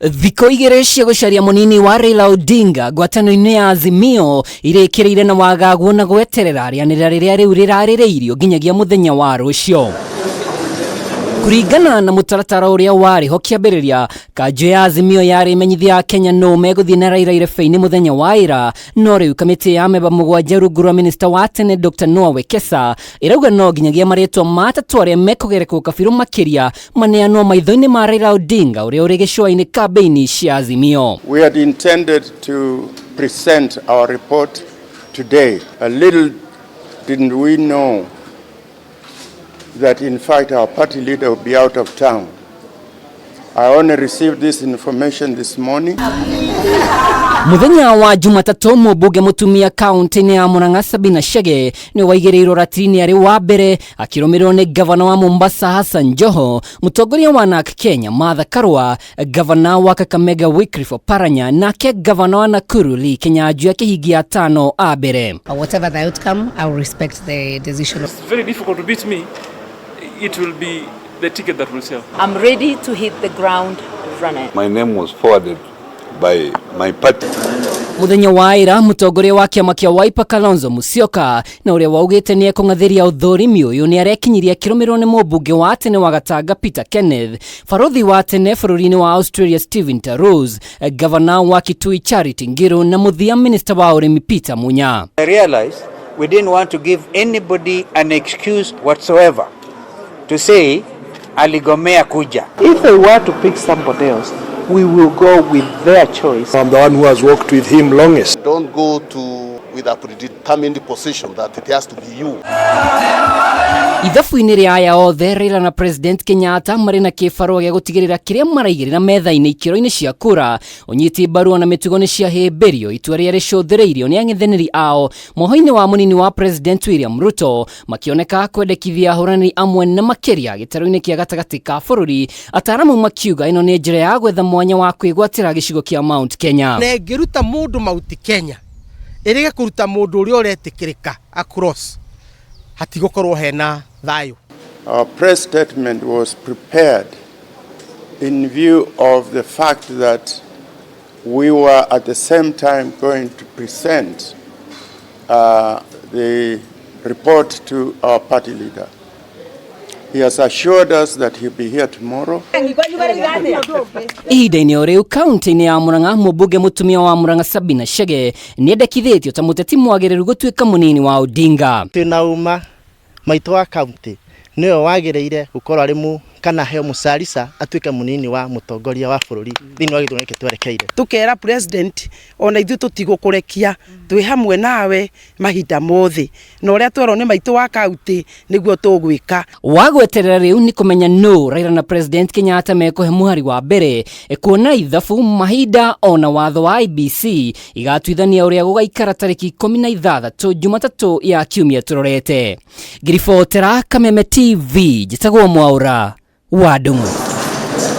Thikũ igĩrĩ cia gũcaria mũnini wa Raila Odinga ngwatanĩro-inĩ ya Azimio irĩkĩrĩire na wagagu na gweterera rĩanĩrĩra rĩrĩa rĩu rĩrarĩrĩirio nginyagia mũthenya wa rũciũ. Kũringana na mũtaratara ũrĩa warĩ ho kĩambĩrĩria, kanjũ ya Azimio yarĩ imenyithia Akenya nũ megũthiĩ na Raila irebe-inĩ mũthenya wa ira, no rĩu kamĩtĩ ya memba mũgwanja rungu rwa minista wa tene Dr. Noah Wekesa ĩrauga no nginyagia marĩtwa ma atatũ arĩa mekũgerekwo kabirũ makĩria maneanwo maitho-inĩ ma Raila Odinga ũrĩa ũrĩ gĩcũa-inĩ kambĩini cia Azimio. We had intended to present our report today. A little didn't we know that in fact our party leader will be out of town. I only received this information this morning. Muthenya wa Jumatatũ, mũmbunge mũtumia kaunti-inĩ ya Murang'a Sabina Chege nĩ waigĩrĩirwo ratiri-inĩ arĩ wa mbere, akĩrũmĩrĩrwo nĩ gavana wa Mombasa Hassan Joho, mũtongoria wa NARC Kenya Martha Karua, gavana wa Kakamega Wycliffe Oparanya, nake gavana wa Nakuru Lee Kinyanjui akĩhingia atano a mbere. Whatever the outcome, I will respect the decision. It's very difficult to beat me. It will be the ticket that will sell. I'm ready to hit the ground running. My name was forwarded by my party. Muthenya wa ira, mũtongoria wa kĩama kĩa Wiper Kalonzo Musyoka na ũrĩa waugĩte nĩ ekũng'athĩria ũthũrimi ũyũ nĩ arekinyirie akĩrũmĩrĩrwo nĩ mũmbunge wa tene wa Gatanga Peter Kenneth, barothi wa tene bũrũri-inĩ wa Australia Stephen Tarus, gavana wa Kitui Charity Ngiru na mũthia minista wa ũrĩmi Peter Munya. I realized we didn't want to give anybody an excuse whatsoever to say aligomea kuja. If they were to pick somebody else, we will go with their choice. I'm the one who has worked with him longest. Don't go to with a predetermined position that it has to be you. Ithabu-inĩ rĩa aya othe, Raila na President Kenyatta marĩ na kĩbarũa gĩa gũtigĩrĩra kĩrĩa maraigĩrĩra metha-inĩ ikĩro-inĩ cia kura, ũnyiti mbaru na mĩtugo nĩ ciahĩmbĩrio, itua rĩrĩa rĩcũthĩrĩirio nĩ ang'ethanĩri ao moho-inĩ wa mũnini wa President William Ruto makĩoneka kwendekithia ahũranĩri amwe na makĩria gĩtarũ-inĩ kĩa gatagatĩ ka bũrũri, ataramu makiuga ĩno nĩ njĩra ya gwetha mwanya wa kwĩgwatĩra gĩcigo kĩa Mount Kenya. Na ĩngĩruta mũndũ Mount Kenya ĩrĩge kũruta mũndũ ũrĩa ũretĩkĩrĩka across, hatigũkorwo hena thayũ. Our press statement was prepared in view of the fact that we were at the same time going to present the report to our party leader. He has assured us that he'll be here tomorrow. Ihinda-inĩ o rĩu, kaunti-inĩ ya Murang'a, mũmbunge mũtumia wa Murang'a Sabina Chege nĩendekithĩtio ta mũteti mwagĩrĩru gũtuĩka mũnini wa Odinga. Twĩna uma maitũ wa kaunti nĩwe wagĩrĩire gũkorwo arĩ mu kana heo mũcarica atuĩke mũnini wa mũtongoria wa bũrũri thĩinĩ wa gĩthurano gĩkĩ twerekeire. Tukera president ona ithuĩ tũtigũkũrekia, twĩ hamwe nawe mahinda mothe, na ũrĩa twerwo nĩ maitũ wa kaunti nĩguo tũgwĩka. Wa gweterera rĩu nĩ kũmenya nũ Raila na President Kenyatta mekũhe mũhari wa mbere, kuona ithabu mahinda ona watho wa IEBC igatuithania ũrĩa gũgaikara tarĩki 16 Jumatatũ ya kiumia tũrorete. Ngiribotera Kameme TV, njĩtagwo Mwaũra wa Ndung'u.